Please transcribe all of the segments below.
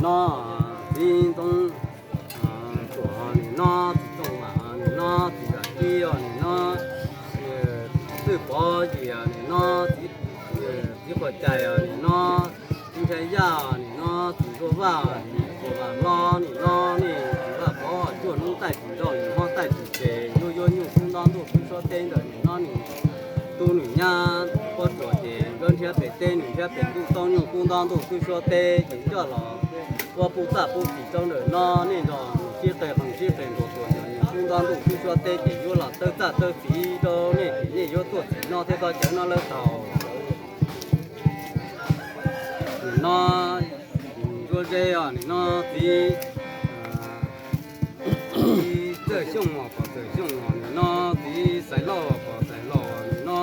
no, txiv Ntxoov Tuam nim no, txiv Txooj Vam nim no, txiv Vam Kib nim no, Txwj Pov Yim nim no, txiv Quas Cai nim no, txiv Nchaiv Yaj nim no, txiv Zuag Vaj, txiv Vam Hlob nim no, nej txiv Vaj Pov cuaj hnub taij tsis nrauj, yim hmob taij tsis tsev, yuav yuav nyuj kub ntob ntuj twb suab teb ntawm nim no nws tub nws nyab pob tsuas ces nkawd nrhiav pem teb nws nrhiav pem ntuj tau nyuj kub ntob ntuj twb suab teb ces coj los ua pub txaj pub txim rau ntawm no, nej nrog nws sib qe qees sib qe ntuas tuam yog nyuj kub ntob ntuj twb suab teb ces yuav los tawb txaj tawb txim rau nej ces nej yuav tuaj txim noj thiab koj cawv noj lawb taug. Nim no Zuag Zeb os, nim no txiv, txiv Txawj Xyooj os, Pov Txawj Xyooj os, nim no txiv Xaiv Lauj os, Pov Xaiv Lauj os, nim no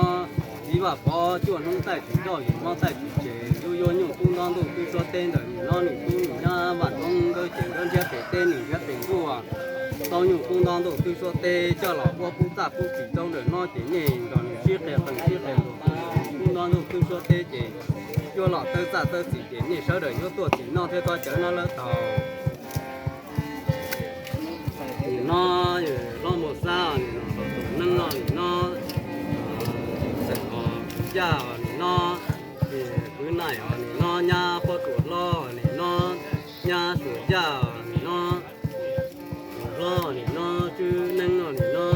txiv Vaj Pov cuaj hnub taij tsis nrauj, yim hmob taij tsis tsev, yuav yuav nyuj kub ntob ntuj twb suab teb ntawm nim no nws tub nws nyab Vaj Ntxoov nkawd ces nkawd nrhiav pem teb nws nrhiav pem ntuj tau nyuj kub ntob ntuj twb suab teb coj los ua pub txaj pub txim rau ntawm no ces nej nrog nws sib qe qees sib qe ntuas tuam yog nyuj kub ntob ntuj twb suab teb ces yuav los tawb txaj tawb txim ces nej sawv daws yuav tuaj txim noj thiab koj cawv noj lawb taug. Nim no Hlob Npau Xab os, nim no Hlob Tuam Neeb os, nim no Xeem Hos Yaj os, nim no Kwv Naim os, nim no nyab pob tsuas hlob os, nim no nyab Suam Yaj os, nim no Tuam Hlob, nim no Tswb Neeb os, nim no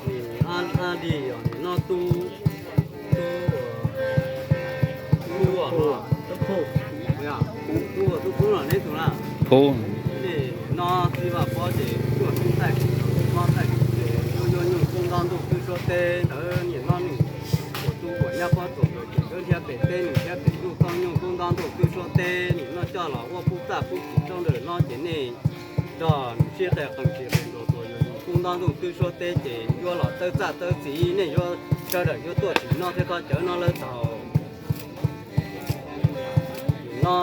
nim Ab Lis os, nim no Tub, Tub, Tub, Tub Khub los neb tus na. Khub. Nim no txiv Vaj Pov ces cuaj hnub taij tsis nrauj, yim hmob taij tsis tsev, yuav yuav nyuj kub ntob ntuj twb suab teb ntawd nim no nws tuam tub uas nyab pob tsuas nkawd ces nkawd nrhiav pem teb nws nrhiav pem ntuj tau nyuj kub ntob ntuj twb suab teb nim no coj los ua pub txaj pub txim rau ntawm no ces nej nrog nws sib qe qees sib qe ntuas tuam yog nyuj kub ntob ntuj twb suab teb ces yuav los tawb txaj tawb txim, nej yuav sawv daws yuav tuaj txim noj thiab koj cawv noj lawb taug. Nim no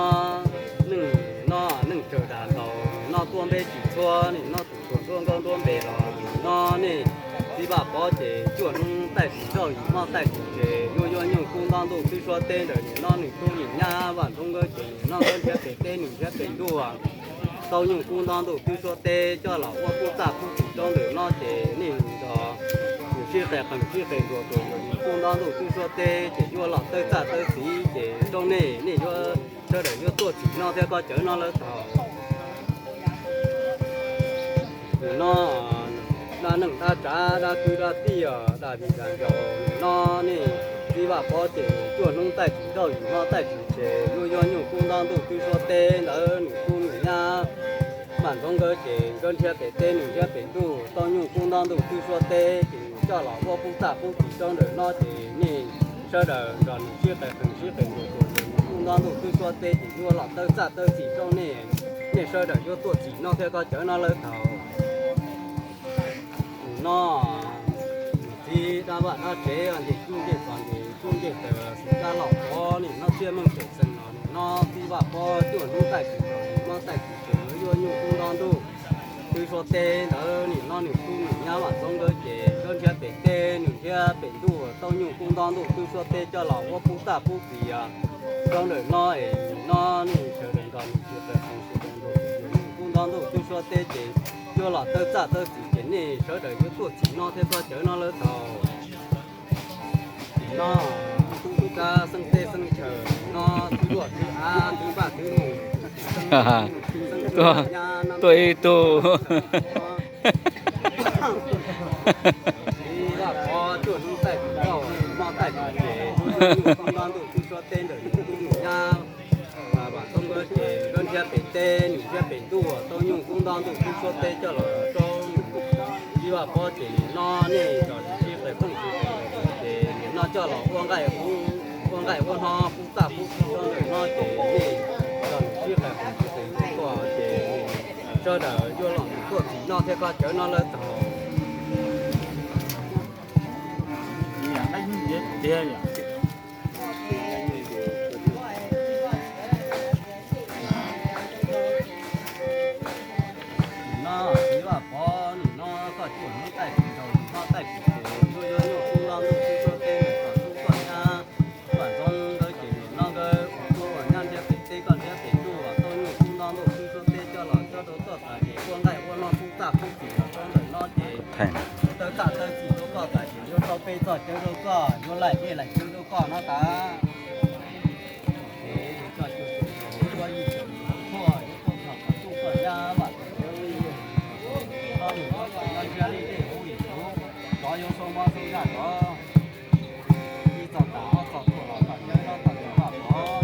neej, no neej tsawg dag ntaus, nim no tuaj npeb tsis txhua, nim no tus tuag nruab nkaub nruab npe los nim no nej txiv Vaj Pov ces cuaj hnub taij tsis nrauj, yim hmob taij tsis tsev, yuav yuav nyuj kub ntob ntuj twb suab teb ntawm nim no nws tub nws nyab Vaj Ntxoov nkawd ces nim no nkawd nrhiav pem teb nws nrhiav pem ntuj tau nyuj kub ntob ntuj twb suab teb coj los ua pub txaj pub txim rau ntawm no ces nej nrog nws sib qe qees sib qe ntuas tuam yog nyuj kub ntob ntuj twb suab teb ces yuav los tawb txaj tawb txim ces rau nej, nej yuav sawv daws yuav tuaj txim noj thiab koj cawv noj lawb taug. Nim no dab neej dab tsav dab kwv dab tij os, dab vim dab ncaus, nim no nej txiv Vaj Pov ces cuaj hnub taij tsis nrauj, yim hmob taij tsis tsev, yuav yuav nyuj kub ntob ntuj twb suab teb ntawd nws tub nws nyab Vaj Ntxoov nkawd ces nkawd nrhiav pem teb nws nrhiav pem ntuj tau nyuj kub ntob ntuj twb suab teb ces nws coj los ua pub txaj pub txim rau ntawm no ces nej sawv daws nrog nws sib qe qees sib qe ntuas tuam yog nyuj kub ntob ntuj twb suab teb ces yuav los tawb txaj tawb txim rau nej, nej sawv daws yuav tuaj txim noj thiab koj cawv noj lawb taug. Nim no txiv dab vaj dab tsev ncej cub ncej txos ncej cub ncej taws xwm dab loj qhov nim no txhiaj meej txawm xees los nim no txiv Vaj Pov cuaj hnub taij tsis nrauj, yim hmob taij tsis tsev, yuav yuav nyuj kub ntob ntuj twb suab teb ntawd nim no nws tub nws nyab Vaj Ntxoov nkawd ces nkawd nrhiav pem teb nws nrhiav pem ntuj tau nyuj kub ntob ntuj twb suab teb coj los ua pub txaj pub txim rau ntawm no es nim no nej sawv daws nrog nws sib qe qees sib qe ntuas tuam yog nyuj kub ntob ntuj twb suab teb ces yuav los tawb txaj tawb txim ces nej sawv daws yuav tuaj txim noj thiab koj cawv noj lawb taug. Nim no tub kab xeeb teb xeeb chaw, nim no tub luaj tub av tub npaj tub mus, tuaj ib tug. Txiv Vaj Pov cuaj hnub taij tsis nrauj, yim hmob taij tsis tsev, yuav yuav nyuj kub ntob ntuj twb suab teb ntawm nws tub nws nyab Vaj Ntxoov nkawd ces nkawd nrhiav pem teb nws nrhiav pem ntuj tau nyuj kub ntob ntuj twb suab teb coj los rau txiv Vaj Pov ces nim no nej nrog nws sib qe qees sib qe ntuas ces nim no coj los ua nqaij ua, ua nqaij ua hno pub txaj pub txim rau ntawm no ces nej nrog nws sib qe qees sib qe ntuas tuaj ces sawv daws yuav los tuaj txim noj thiab koj cawv noj lawb taug. Nim no txiv Vaj Pov nim no koj cuaj hnub taij tsis nrauj, yim hmob taij tsis tsev, yuav yuav nyuj kub ntob ntuj twb suab teb nws txog tub koj nyab Vaj Ntxoov nkawd ces nim no nkawd ua tub ua nyab nrhiav pem teb Peb txoj cawv rau koj, yuav laim dej laim cawv rau koj no tas. Ua yim caum tshuaj, yuav tuaj kom tuaj tuaj nyab vam txoj nim no kom nyob ntsiag li dej huv lim tuv, tsov yuav sau mob sau ntsaj rov. Ib txoj tas ob txoj tuaj los kom cawv no kom tus vaj pov.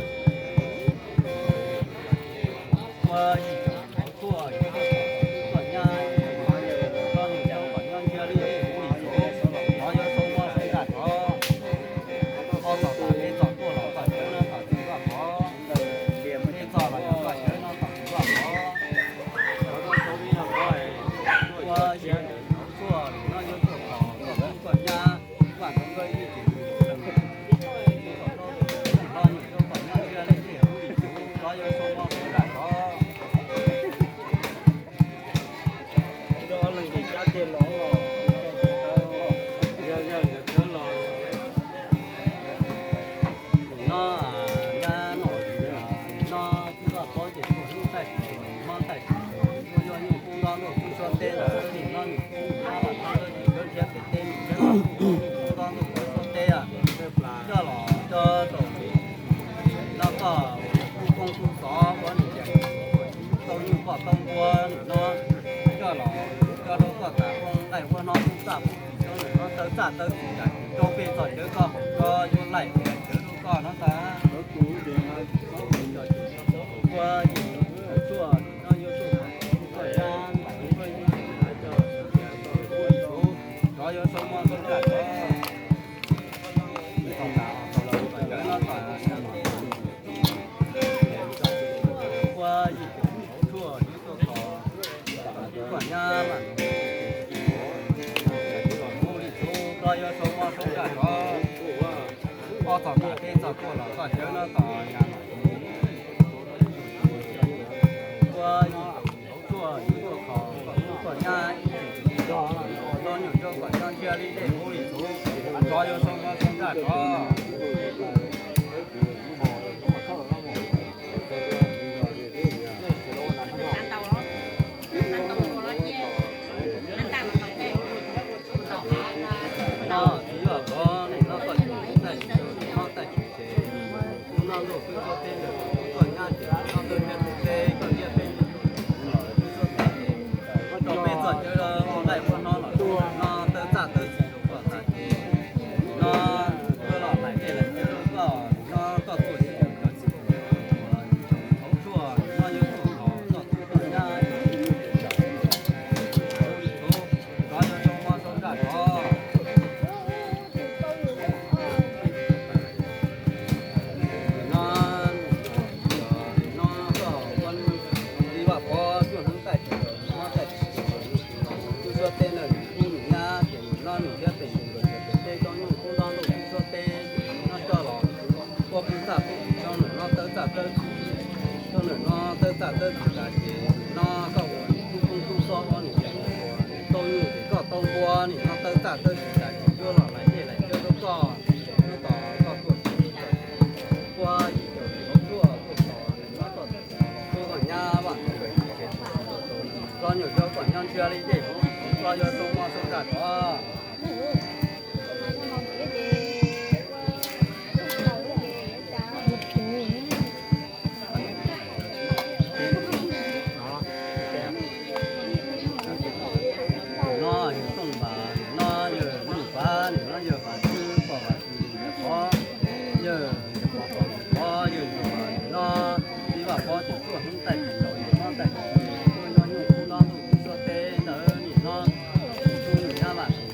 Ua yim caum tshuaj, yuav tuaj kom tuaj nyab, tsov nim no kom nyob ntsiag li dej huv lim tuv, tsov yuav sau mob sau ntsaj rov. Ob txoj tas peb txoj tuaj los kom cawv no kom tus vaj pov. Peb txoj los yog kom cawv no kom tus vaj pov. Ua yim caum tshuaj, no yuav tuaj kom tuaj nyab, vaj pov koj ib txwm hlo nyuam rau kom nyob ntsiag li dej huv lim tuv, tsov yuav sau mob sau ntsaj rov. No, no, tub vaj pov ces tuaj hnub taij tsis tau, hmo taij tsis tau, yuav yog nyuj kub nto ntuj kub suab teb los nim no nws kub nyab los no ces yuav nrhiav pem teb nws nrhiav kub nto ntuj kub suab teb coj los coj rau no koj kub koob kub xov ua nws tias tau nyuj koj tau npua nws no coj los coj rau koj tas ua nqaij ua hnob kub txaj kub txim rau nws no tawv txaj tawv txim tas rau peb txoj cawv koj haum rov yuav laim cawv rau koj no tas. Ua yim caum tshuaj, no yuav tuaj kom koj nyab, tsov yuav sau mob sau ntsaj rov. Ua yim caum tshuaj, yuav tuaj kom koj nyab, huv lim tuv, tsov yuav sau mob sau ntsaj rov. Ob txoj tas peb txoj tuaj los koj cawv no kom nyab. Ua yim caum tshuaj, yuav tuaj kom koj nyab, hlo nyuam rau kom nyob ntsiag li dej huv lim tuv, tsov yuav sau mob sau ntsaj rov. No txiv vaj pov, nim no koj tsis taij tsis tau, nim no taij tsis ces, kub nto ntuj kub suab teb ntawm koj nyab ces kub nto ntuj kub suab teb koj liaj peb ntawm kub suab teb ces, rau peb txoj cawv ua nqaij ua hnob los rau no tawv txaj tawv txim rau koj tas ces, no tuaj los laim dej laim cawv rau koj, no koj tuaj tsis tau tsis tau tshuaj, no yuav tuaj kom koj tus koj nyab, tsov yuav sau mob sau ntsaj rov. No, no koj ua txiv vaj pov tuaj hnub taij tsis tau, hmo taij tsis tau, kub suab teb ntawm nws kub nws nyab ces nws no nws thiab pem nws nkawd ces pem teb rau nyuj kub nto ntuj kub suab teb no coj los ua kub txaj kub txim rau nws no tawv txaj tawv txim, rau nws no tawv txaj tawv txim tas ces nws no koj ua kub koob kub xov ua nws ces nws ua tau nyuj ces koj tau npua nim no tawv txaj tawv txim tas ces yuav los laim dej laim cawv rau koj, hnub tom koj tuaj tsis tau ua yim caum tshuaj tuaj kom nws no koj tuaj nyab vaj nkawd ces tsov nyuam rau kom nyob ntsiag li dej huv lim tuv, tsov yuav sau mob sau ntsaj rov. No yawg Tooj Npas, nim no yawg Nuj Pas, nim no yawg Vam Tswb, pog Vam Tswb, yawg Pov, yawg Pov, yawg Nuj Pas, nim no txiv Vaj Pov ces tuaj hnub taij tsis tau, nim no taij tsis tau, tuaj nyob nyuj kub nto ntuj kub suab teb ntawd nim no, tus nyab Vam Tswb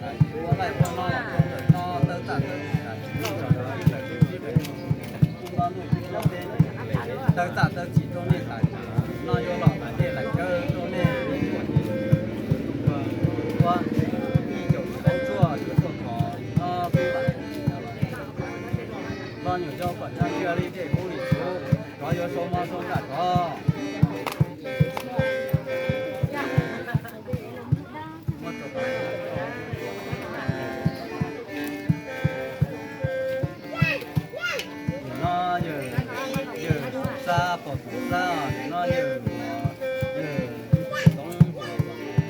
tas tsis ua nqaij ua no, ntawm no tawg txaj tawg txim tas tsis ua nqaij ua no, tawg txaj tawg txim rau nej tas tsis no yuav los hais dej hais cawv rau nej ua ib caum txhuaj yuav tuaj thov no tub vam los nyuam yaus kom nyob ntsia li dej hub li txhuv, rov yuav sau mov sau ntsaj rov. Nim no yawg, yawg Xab pog tus Xab, nim no yawg, yawg Toov,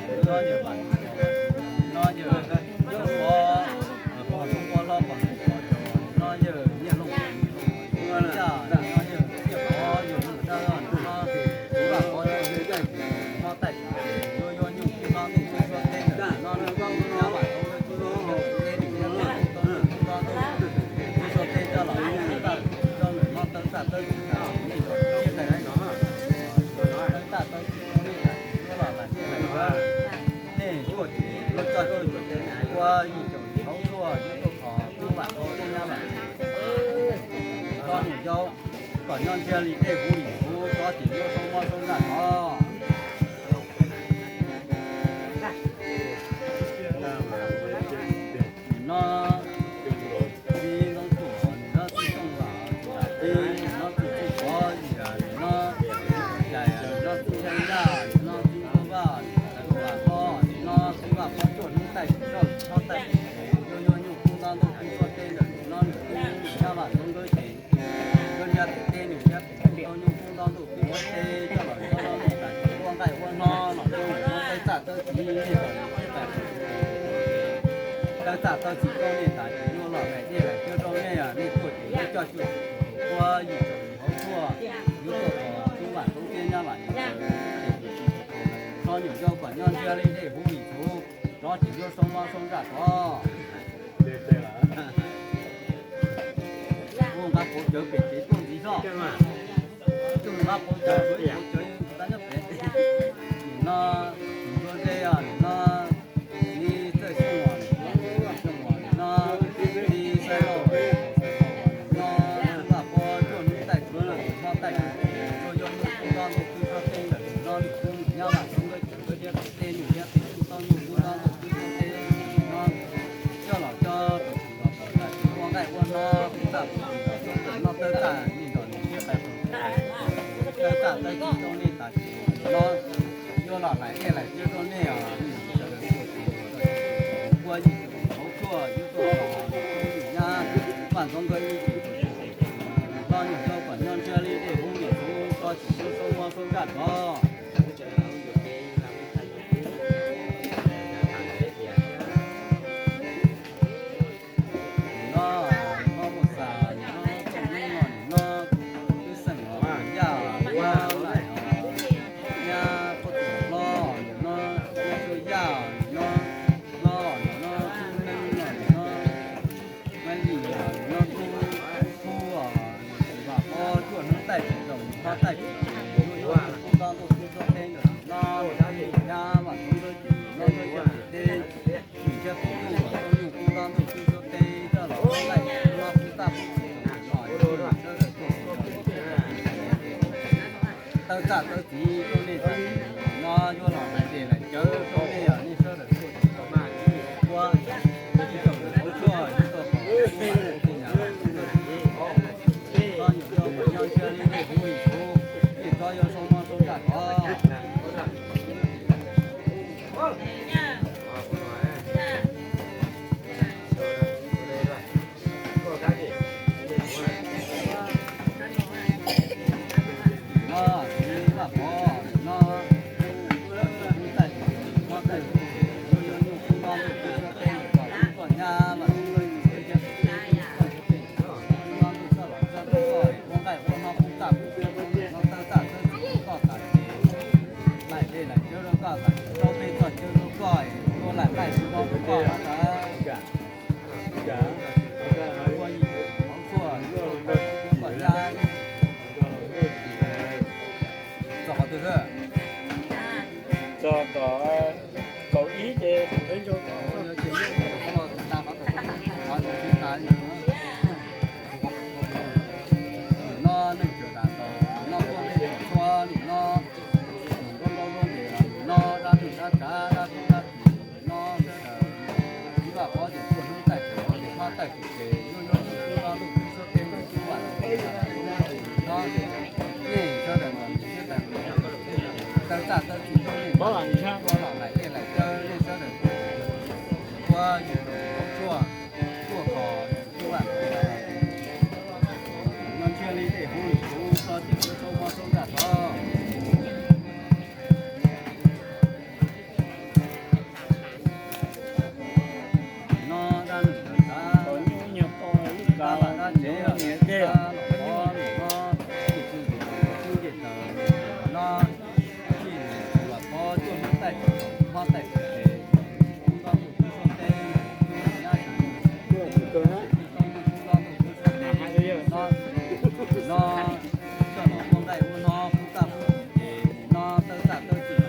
nim no yawg Vam, nim no yawg Xab Pov, pog Xab Pov hlob pog Xab Pov, nim no yawg Nyiaj Looj, Nyiaj Looj, nim no yawg Nyiaj Pov, yawg Looj Dawb, nim no Vaj Pov, yawg Nyiaj Pov, Taij Pov, yuav yuav nyuj kub hlob ntuj kub suab teb ntawm no, nim no Nyab Vaj Looj Dawb, yawg Nyiaj Pov, tau nyuj kub hlob ntuj kub suab teb coj los rau ntawm no tawg txaj tawg txim tas tsis ua nqaij ua no, tawg txaj tawg txim rau nej tas tsis yuav los hais dej hais cawv, nej tuaj ces yuav coj ua ib caum txhuj hauv tshuaj yuav tuaj thov tub vam tub nyab Vaj los nyuam yaus kom nyob ntsia li dej huv li txhuv, rov ces yuav sau mov sau ntsaj rov. Nim no txiv Ntxoov Tuam, nim no txiv Tooj Vam, nim no txiv Txuj Pov, nim no cais, nim no txiv Xeeb Yaj, nim no txiv Nkauj Vaj, nim no txiv Vaj Pov, nim no txiv Vaj Pov cuaj hnub taij tsis tau, tsis tau taij, yuav yuav nyuj kub hlob ntuj kub suab teb ntawm no, nim no nyab Vaj Ntxoov Nkawd ces nkawd nrhiav pem teb, nws nrhiav pem teb, tau nyuj kub hlob ntuj kub suab teb coj los rau nej tas tsis ua nqaij ua no los rau nej tawg txaj tawg txim, nej tawg txaj tawg txim, tawg txaj tawg txim rau nej tas tsis yuav los hais dej hais cawv rau nej, nej tuaj ces yuav coj xyuas ua yim caum hauv tshuaj, yuav tuaj thov tub vam tub nyab Vaj los nyuam yaus kom nyob ntsia li dej huv li txhuv, rov ces yuav sau mov sau ntsaj rov. Ua nqa pauv cawv pem kev tuaj ntxiv zoj. Ua nqa pauv cawv, pauv cawv tab nyob pem. Nim no tus nruab zeb os, nim no txiv Txawj Xyooj os, nim no Txawj Xyooj os, nim no txiv Xaiv Lauj, Xaiv Lauj os, nim no Vaj Pov cuaj hnub taij tsis tau, tsis tau taij, tsis tau yuav nyuj kub hlob ntuj kub suab teb ntawm no, nws kub nyab Vaj Ntxoov Nkawd ces nkawd nrhiav pem teb, nws nrhiav pem teb, tau nyuj kub hlob ntuj kub suab teb ntawm no coj los rau tus los pom tas tsis ua nqaij ua no, tus txaj tus tim los rau ntawm no tawg txaj, nej nrog nws thiab pais tawg txaj tawg txim rau nej tas tsis no yuav los hais dej hais cawv rau nej os. Ua yim caum hauv tshuaj yuav tuaj thov nyab Vaj Ntxoov Nkawd ib txwm los nyuam yaus kom nyob ntsia li dej huv li txhuv, rov ces yuav sau mov sau ntsaj rov. Nim no, nim no Muaj Xas, nim no Txooj Hnub, nim no Tub Xeem, Yaj, nim no Laim, nyab Pov Tuam hlob, nim no nyab Tub Yaj, nim no hlob, nim no Tub Neeb, nim no Maiv Lis, nim no Tub Kub, Vam Pov cuaj hnub taij tsis tau, nim no taij tsis tau, nim no yuav kub hlob ntuj kub suab teb ntawm no, nyab Vaj Ntxoov Nkawd ces nim no yuav coj pem teb, nws thiab tus tub los tau nyuj kub hlob ntuj kub suab teb coj los ua nqaij ua no, kub txaj kub txim rau nej, tawg txaj tawg txim rau nej, no yuav los hais dej hais cawv rau nej, nej sawv daws tuaj ces tau maj ua ib caum hauv tshuaj yuav tuaj thov tub vam tub nyab Vaj Ntxoov Nkawd ces no nyuam yaus kom nyob ntsia li dej huv li txhuv, nej rov yuav sau mov sau ntsaj rov. Rau peb txoj cawv rau koj, ua laim nqaij rau koj no ntag. Ua yim hauv tshuaj, koj nyab, txog qhov twg xwb? Txog tom kaum ib ces peb ntsoo no neej tsa tas tau, no tuaj nej txhua nim no, nrau nrau nrau ntes los nim no, dab neeg dab tsav dab tub dab kis nim no, sawv daws txiv Vaj Pov ces tuaj hnub taij tes, hmab taij tes, yuav yuav tus tub no tus tub suab teb ntawm tub Vaj Pov, no nej sawv daws los nim siab tawv, tawv txaj tawv txim rau nej, ua los laim dej laim cawv nej sawv daws, ua yim hauv tshuaj, tshuaj kos tub Vaj Pov, no ntshiab li dej hauv lwm tus tso ces yuav saub mob saub ntsaj tod. No dab neeg tawv tsav, dab vaj dab tsev, dab los pov, no txij tus ntxum tus tub ncej taws, no txij tus los pov tuaj hnub taij tes, hmab taij tes, tub nrau tus tub suab teb, tub nyab sim, tub nrau tus tub suab teb, no, no coj los ua nqaij ua no, pub txaj pub txim ces nim no tawv txaj tawv txim,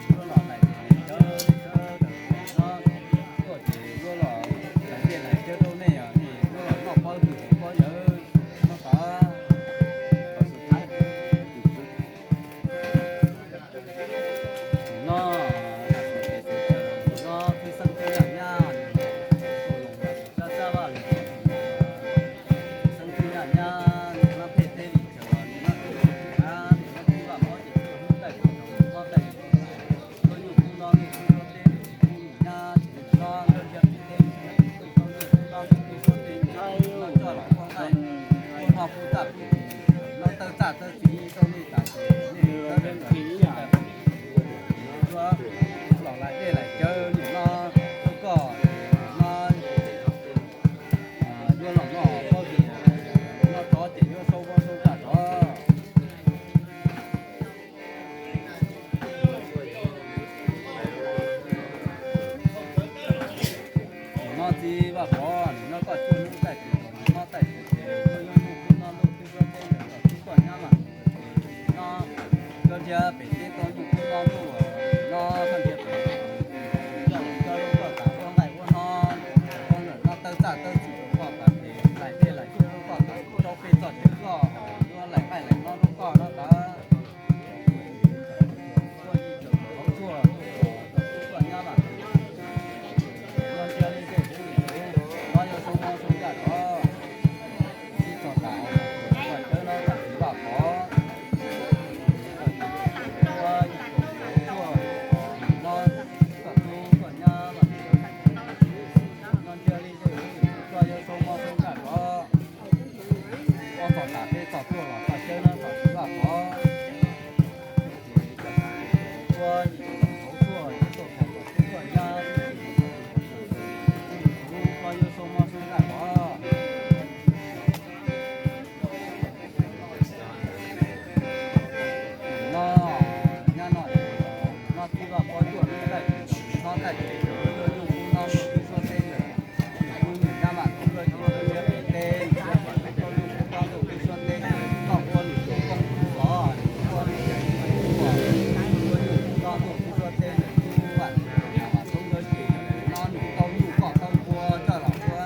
yuav los laim dej laim cawv, sawv daws no tuaj ces yuav los laim dej laim cawv rau nej, nej yuav los noj pob twg haus pob ywg no tod. No, no tib xeeb tib yam nyab, sab sab vaj lwm, tib xeeb tib yam nyab, nws no phem teb li chaws los nws no tub tub tub av, nws no tub Vaj Pov ces tuaj hnub taij tes, nws no taij tes, tuaj nyuj tub no nyuj tub suab teb, nws tub nws nyab, nws no nkawd nrhiav pem teb, nws tub tub no nyuj tub no nyuj tub suab teb, nws no coj los ua nqaij, ua noj pub txaj pub, no tawv txaj tawv txim rau nej tas ces nej sawv daws los laim dej laim cawv nim no rau koj, no yuav los noj pob twg, noj tod ces yuav saub mob saub ntsaj tod. Nim no txiv Vaj Pov, nim no koj tuaj hnub taij tes, nim no taij tes ces yuav yuav nyuj tub no nyuj tub suab teb ntawm koj tub koj nyab mas, no koj nrhiav pem teb tau nyuj tub no nyuj, no koj nrhiav pem, koj los koj lub koj tas ua nqaij ua no, ua ntawm no tawv txaj tawv txim rau koj tas ces laim dej laim cawv rau koj tas, rau peb txoj cawv koj, yuav laim nqaij laim no rau koj no tas. Ua txog tas peb txog tuaj los txog sawb no txog txiv Vaj Pov, ua yim hauv tshuaj yuav tuaj phom kom tub tuaj nyab, ua yim hauv tshuaj yuav saub mob saub ntsaj tod. No, nyab no, no txiv Vaj Pov tuaj hnub taij tes, no taij tes yuav yuav nyuj tub no nyuj tub suab teb ntawm nws tub nws nyab mas tub yuav tsis tau nrhiav pem teb, nws yuav kom tub tau nyuj tub no nyuj tub suab teb, koj ua nws tus koob tub os, ua nws tus tub os, ua nyuj tub no nyuj tub suab teb ntawm tub Vaj Pov mas tub yuav tsis, no nws tau nyuj koj tau npua coj los ua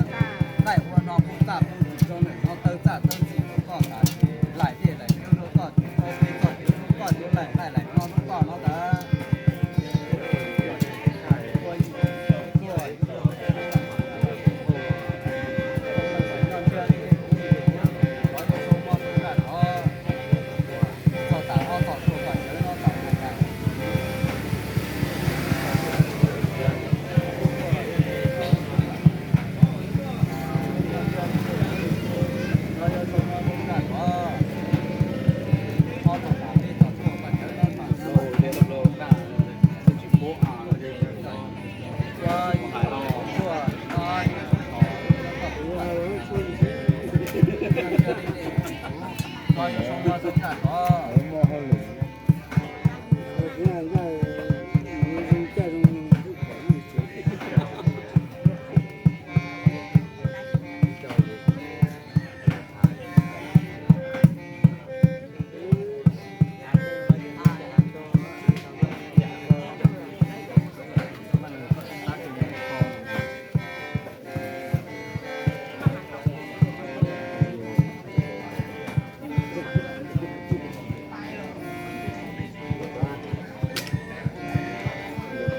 nqaij ua no pub txaj pub txim rau ntawm no tawv txaj tawv txim rau koj tas ces laim dej laim cawv rau koj ces tau peb txoj cawv rau koj yuav laim nqaij laim no rau koj no ntag. Ua yim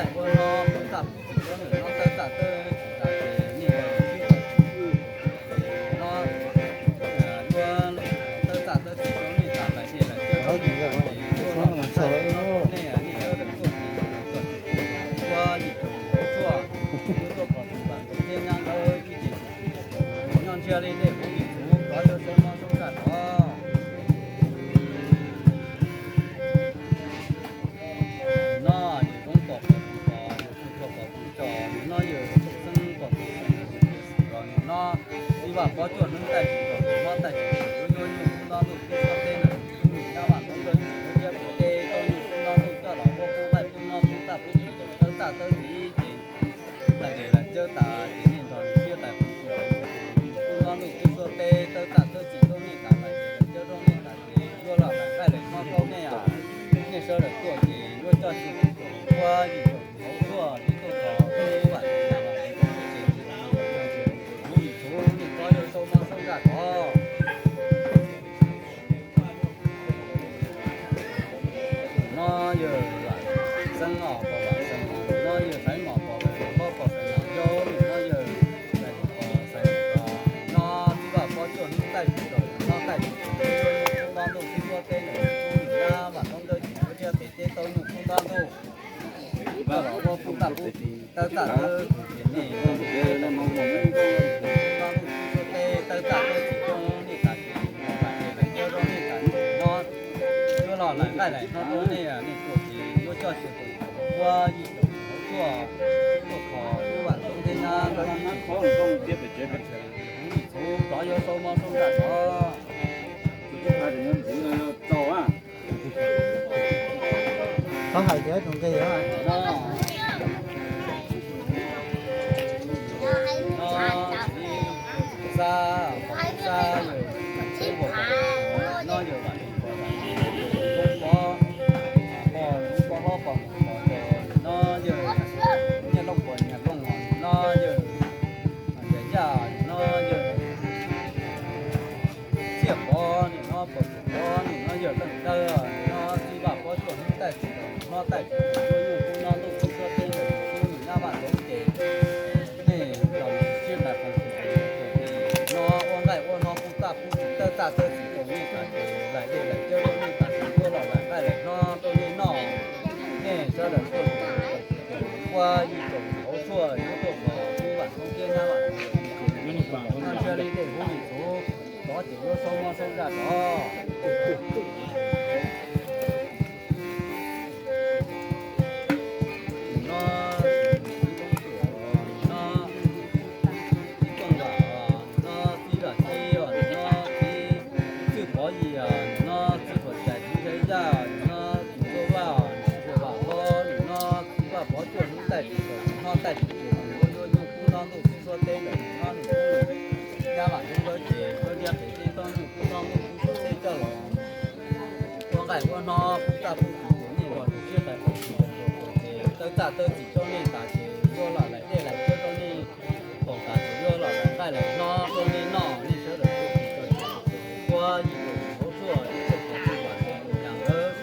nqaij ua no, pub txaj pub txim rau nej, no tawb txaj tawb txim tas ces nej nrog sib tau no, yuav tawb txaj tawb txim rau nej tas lais dej lais cawv rau nej tas ces yuav los lais nqaij no rau nej, nej sawv daws tuaj ces ua yim caum hauv tshuaj, yuav tuaj kho tus vam ntxoov thiab nyab nkawd ib ce nyob ntsiag li dej huv lim txhuv, rov yuav saub mob saub ntsaj rov. No yog Zoov Pom Pov tus pos, yog Tsuj Tshua Pov tus tso, no yog Txooj Xeeb Pov tus xeeb, yog Txooj Xeeb Pov tus no, Txiv Vaj Pov Cuaj Hneev Taij Tsis Tau Tus Hlob Taij Tsis Tau Yuav Nyuj Tub Ntob Ntuj Tub Suab Teb na, Tub Nyuj Nyab Vaj Ntxoov Nkawj Tsis Tau Thiab Pem Teb Tau Nyuj Tub Ntob Ntuj Coj Los Ua Pub Nqaij Pub Noj Pub Txaj Pub Txim Rau Tawb Txaj Tawb Txim Ces lais dej lais cawv tas ces nej nrog sib tau Tub Ntob Ntuj Tub Suab Teb Tawb Txaj Tawb Txim rau nej tas lais dej lais cawv rau nej tas ces yuav los lais nqaij lais noj rau nej, nej sawv daws tuaj ces yuav coj tsis tus ua yim caum hauv tshuaj yuav tuaj kho tus vam ntxoov thiab nyab vaj ntxoov ces huv lim txhuv, nej rov yuav saub mob saub ntsaj rov. No yog Vam Xeeb Os Pov Vam Xeeb Os, no yog Xaiv Mos Pov Xaiv Mos, Hlob Pov Xaiv Mos Yau, no yog Xaiv Mos Pov Xaiv Mos Pov, no Txiv Vaj Pov Cuaj Hneev Taij Tsis Tau Tus Hlob Taij Tsis Tau Yuav Nyuj Tub Ntob Ntuj Tub Suab Teb na, Tub Nyuj Nyab Vaj Ntxoov Nkawj Tsis Tau Thiab Pem Teb Tau Nyuj Tub Ntob Ntuj Coj Los Ua Pub Txaj Pub Txim Tawb Txaj Tawb Txim ces nej Tub Ntob Ntuj Tub Suab Teb Tawb Txaj Tawb Txim rau nej tas ces lais dej lais cawv rau nej tas ces no yuav los lais nqaij lais noj rau nej, nej tuaj ces yuav coj tsis tus ua yim caum hauv tshuaj tuaj kho tus vam ntxoov thiab nyab vaj ntxoov thiab huv lim txhuv rov yuav saub mob saub ntsaj rov. Txhob hais tias tus nqi no, no, Xab, Xab yog Xeeb Pov, no yog Vam Xeeb Pov, Vam Xeeb Pov, Pov, Pov Hlob Pov Mus Pov, no yog Nyiaj Looj Pov Nyiaj Looj, no yog Yaj Yaj, no yog Txiaj Pov, nim no Pov Txuj Pov, nim no yog Leej Dawb, nim no Txiv Vaj Pov Cuaj Hneev Taij Tsis Tau Tus Hlob Taij Tsis Tau Yuav Nyuj Tub Ntob Ntuj Tub Suab Teb Ntawm Tub Nyuj Nyab Vaj Ntxoov ces nej los sib ntais qee tus no ua nqaij ua no pub txaj pub txim tawb txaj tawb txim rau nej tas ces lais dej lais cawv rau nej tas ces yuav los lais nqaij lais noj rau nej noj. Nej sawv daws tuaj ua yim caum hauv tshuaj yuav tuaj kho tus vam ntxoov thiab nyab vaj ntxoov ces Yuav sau mob sau ntsaj rov. Nim no, nim no, txiv Tooj Vam, nim no txiv Vam Txi, nim no txiv Txwj Pov Yim, nim no txiv Phuam Cais, txiv Ntxhais Yaj, nim no txiv Ntxawg Vaj, txiv Ntxawg Vam Hlob, nim no txiv Vaj Pov Cuaj Hnub Taij Tsis Taus, nim no taij tsis tsis, yuav yuav nyuj kub nrog ntuj kub suab teb ntawm nim no nws kub nyab vam kub nkawd ces kawg liab pem teb tau nyuj kub nrog ntuj kub suab teb coj los ua nqaij ua hno, pub txaj pub txim ces nej los siab pais pub txim ces tawb txaj tawb txim rau nej tas ces yuav los laim dej laim cawv rau nej, thaum tas ces yuav los laim nqaij laim hno rau nej noj, nej sawv daws tuaj tsis tau ua yim tau hauv tshuaj, tuaj tsis tau vam tau tus nyam nkawd,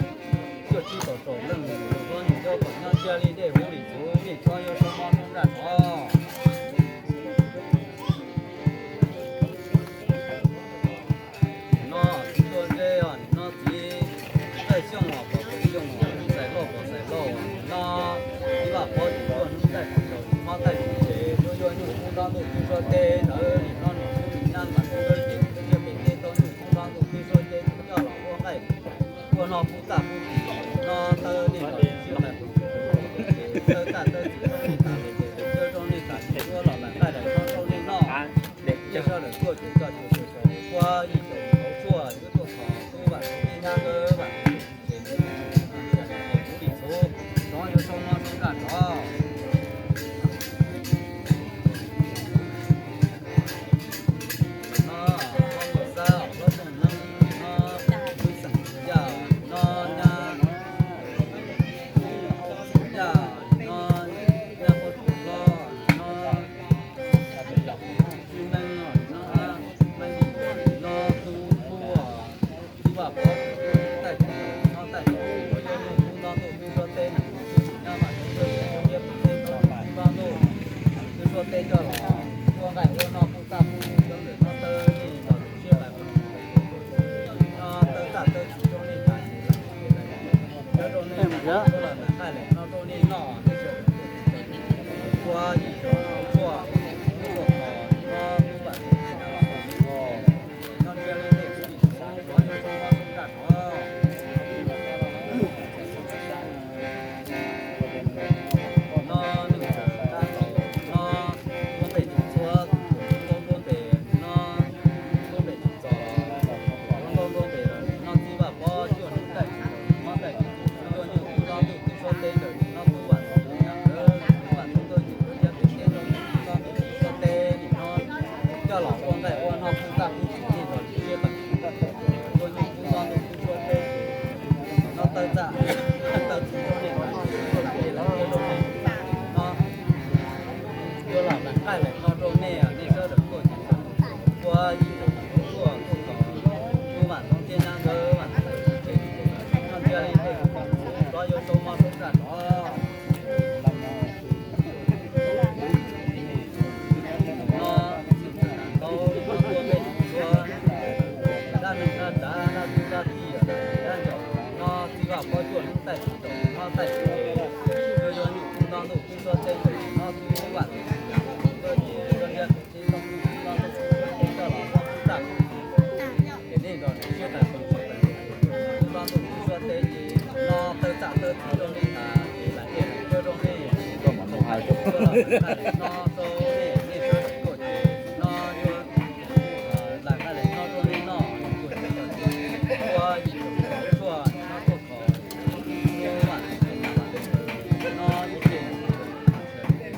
tuaj tsis tau tau leej mus hlob nws cov kom nyob cia li dej huv li txhuv, nej txhob yuav sau mob sau ntsaj rov. Nim no txiv Tuam Ntsej os, nim no txiv Txawj Xyooj os, pom Txawj Xyooj os, txiv Xais Lauj pom Xais Lauj os, nim no txiv Vaj Pov Cuaj Hnub Taij Tsis Taus, nim no taij tsis tsis, yuav yuav nyuj kub nrog ntuj kub suab teb ntawd, nim no nws kub nws nyab vam kub nkawd ces kawg liab pem teb tau nyuj kub nrog ntuj kub suab teb coj los ua nqaij ua hno pub txaj pub txim, nim no tawb nej los siab pais pub txim, tawb txaj tawb txim rau nej tas ces cawv rau nej tas ces yuav los laim nqaij laim hno rau nej noj, nej sawv daws tuaj ces coj ces ua yim tau hauv tshuaj yuav tuaj thov tub vam tub teb nyab nkawd vam tub ces kuv li txhuv, rov yuav sau mob sau ntsaj rov. No hlob Muaj Xab, hlob Tooj Neeb, no Tub Xeem Yaj, no nyab Yaj, no nyab Huab Tus Hlob, no Tub Neeb, no Neeb Lis, no Tub Huab, txiv Vaj Pov Cuaj Hnub Taij Tsis Taus, no taij tsis tsis, yuav yuav nyuj kub nrog ntuj kub suab teb ntawm nws kub nws nyab vam kub nkawd ces kawg liab pem teb tau nyuj kub nrog ntuj kub suab teb coj los ua nqaij ua hno pub txaj pub txim rau ntawm no tawb nej los siab pais pub txim, no tawb txaj tawb txim rau nej tas ces laim dej laim cawv, cawv rau nej, yuav los laim nqaij laim hno rau nej noj, nej sawv daws tuaj ces ua yim tau hauv tshuaj, tuaj thov no tub vam tub teb nyab vam tub nkawd ces nyob cia li dej huv li txhuv, rov yuav sau mob sau ntsaj rov. No neej tsa tab tom no nruab npej tsis txhua, nruab nruab ntes no nruab npej tsis txos, nruab nruab ntes no txiv Vaj Pov Cuaj Hnub Taij Tsis Taus, mob taij tsis tsis, yuav nyuj kub nrog ntuj kub suab teb ntawm no tub vam tub teb nyab nkawd, tub vam tub nkawd ces kawg liab pem teb tau nyuj kub nrog ntuj kub suab teb nim no coj los ua nqaij ua hno pub txaj pub txim nej los siab pais pub txim, yuav nyuj kub nrog ntuj kub suab teb ces no tawb txaj tawb txim rau nej tas ces yuav laim dej laim cawv rau nej no yuav los laim nqaij laim hno rau nej, nej sawv daws tuaj ces sawv daws ua yim tau hauv tshuaj tuaj thov tub vam tub teb nyab nkawd vam txim ces nyob cia li dej rov yuav sau mob sau ntsaj rov. No txij tau nruab npej tsis txhua, dab neeg dab tsav dab tub dab tij dab ntsaum no txiv Vaj Pov Cuaj Hnub Taij Tsis Taus, mob taij tsis tsis, yuav yuav nyuj kub nrog ntuj kub suab teb ntawm no tub vam tub teb nyab nkawd ces kawg liab pem teb tau nyuj kub nrog ntuj kub suab teb coj los ua pub txaj pub txim ces nej nrog nws siab pais pub txim, nyuj kub nrog ntuj kub suab teb ces no tawb txaj tawb txim rau nej tas ces laim dej laim cawv rau nej, no rau nej, nej sawv daws tuaj ces no yuav laim nqaij laim hno rau nej noj, tuaj ces ua yim tau hauv tshuaj no tuaj thov tub vam tub teb nyab vam tub nkawd no ib txhia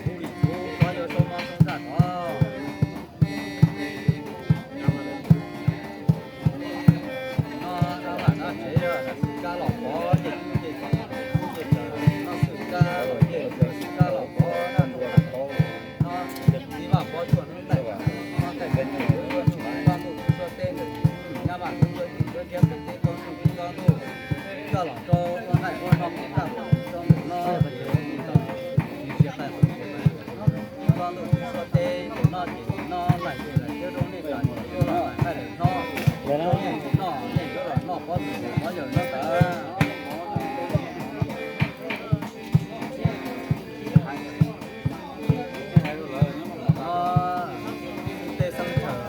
hu li txhuv rov yuav sau mob sau ntsaj rov. No dab lam dab tsev, kab los pov ces kub ces kub ces no xwm kab los ces xwm kab los pov dab rau lam pov no txiv Vaj Pov Cuaj Hnub Taij Tsis Taus, mob taij tsis tsis, yuav nyuj kub nrog ntuj kub suab teb ntawm nws nyab vam kub nkawd ces kawg liab pem teb tau nyuj kub nrog ntuj coj los rau ua nqaij ua hno pub txaj pub txim rau ntawm no ces nws tau nws siab pais pub txim, nrog ntuj kub suab teb ces no ces no laim dej laim cawv rau nej tas ces yuav los laim nqaij laim hno rau nej noj, nej yuav los noj pob txhuv pob yawm no tas. No xeeb teb xeeb chaw,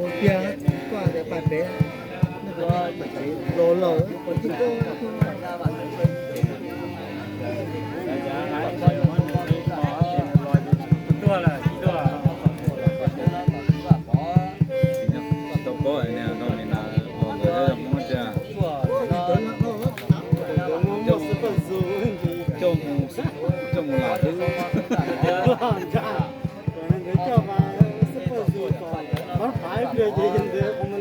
Mus tiag, koj tias pais pem, los laus. Tsis tau paub, coj mus, coj mus lam xwb.